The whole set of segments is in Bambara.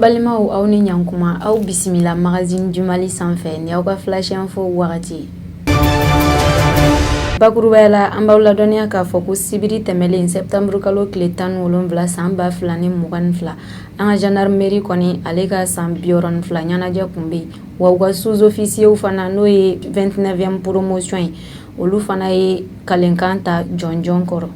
An balimaw, aw ni ɲankuma. Aw bisimila Magazine du Mali sanfɛ ni aw ka Flash Info wagati. Bakurubaya la, an b'aw ladɔnniya k'a fɔ ko sibiri tɛmɛlen, septembre kalo tile 17 san 2022, an ka gendarmerie kɔni, ale ka san 62 ɲɛnajɛ kun bɛ yen. Wa u ka sous-officiers fana, n'o ye 29e promotion ye, olu fana ye kalenkan ta jɔnjɔn kɔrɔ.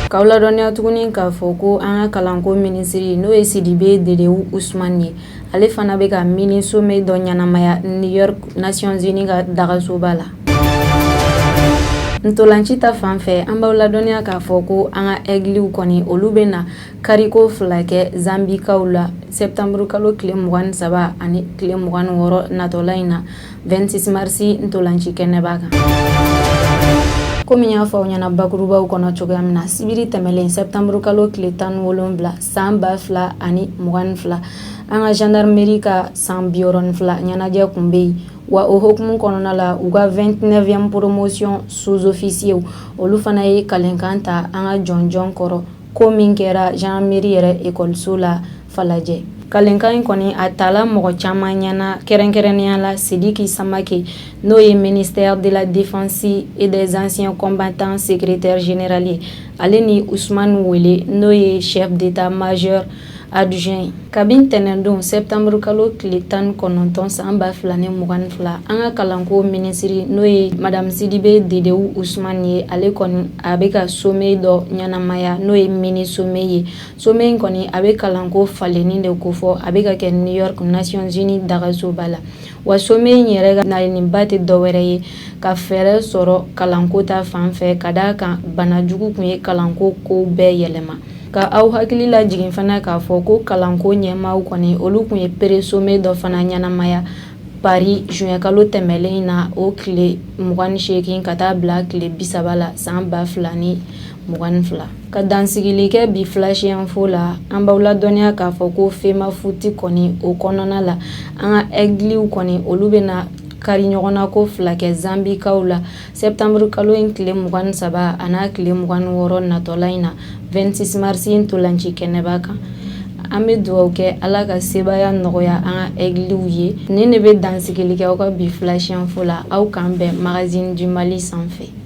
K'aw ladɔnniya tuguni k'a fɔ ko an ka kalanko minisiri, n'o ye Sidibe Dedewu Usumani ye, ale fana bɛ ka mini sommet dɔ ɲɛnamaya New York, Nations Unies ka dagasoba la. Ntolanci ta fan fɛ, an b'aw ladɔnniya k'a fɔ ko an ka Aigles kɔni, olu bɛ na kariko fila kɛ Zambikaw la septembre kalo tile 23 ani tile 26 natɔla in na, 26 mars ntolanci kɛnɛba kan. Komi y'a fɔ aw ɲɛna bakurubaw kɔnɔ cogoya min na, sibiri tɛmɛlen, septembre kalo tile 17 san 2022, an ka gendarmerie ka san 62 ɲɛnajɛ kun bɛ yen. Wa o hokumu kɔnɔna la, u ka 29e promotion sous-officiers, olu fana ye kalenkan ta an ka jɔnjɔn kɔrɔ, ko min kɛra gendarmerie yɛrɛ ekɔliso la Falajɛ. Kalenkan in kɔni, a tala mɔgɔ caman ɲɛna, kɛrɛnkɛrɛnnenya la Sidiki Samake, n'o ye ministère de la Défense et des Anciens Combattants secrétaire général ye, ale ni Usumani Wele, n'o ye chef d'état-major adjoint. Kabini tɛnɛndon, septembre kalo tile 19 san 2022, an ka kalanko minisiri, n'o ye madame Sidibe Dedewu Usumani ye, ale kɔni a bɛ ka sommet dɔ ɲɛnamaya, n'o ye mini sommet ye. Sommet in kɔni, a bɛ kalanko falenni de kofɔ. A bɛ ka kɛ New York, Nations Unies dagasoba la. Wa sommet in yɛrɛ ka laɲiniba tɛ dɔwɛrɛ ye ka fɛɛrɛ sɔrɔ kalanko ta fan fɛ, ka d'a kan banajugu kun ye kalanko kow bɛɛ yɛlɛma. Ka aw hakili lajigin fana k'a fɔ ko kalanko ɲɛmaaw kɔni, olu kun ye pré-sommet dɔ fana ɲɛnamaya Paris juin kalo tɛmɛlen na, o tile 28 ka taa bila tile 30 la san 2022. Ka dansigili kɛ bi Flash Info la, an b'aw ladɔnniya k'a fɔ ko FEMAFOOT kɔni, o kɔnɔna la, an ka Aigles kɔni, olu bɛna kari ɲɔgɔnna ko fila kɛ Zambikaw la septembre kalo in tile 23 an'a tile 26 natɔla in na, 26 mars ntolanci kɛnɛba kan. An bɛ dugawu kɛ, Ala ka sebaaya nɔgɔya an ka Aigles ye. Nin de bɛ dansigili kɛ aw ka bi Flash Info la. Aw k'an bɛn Magazine du Mali sanfɛ.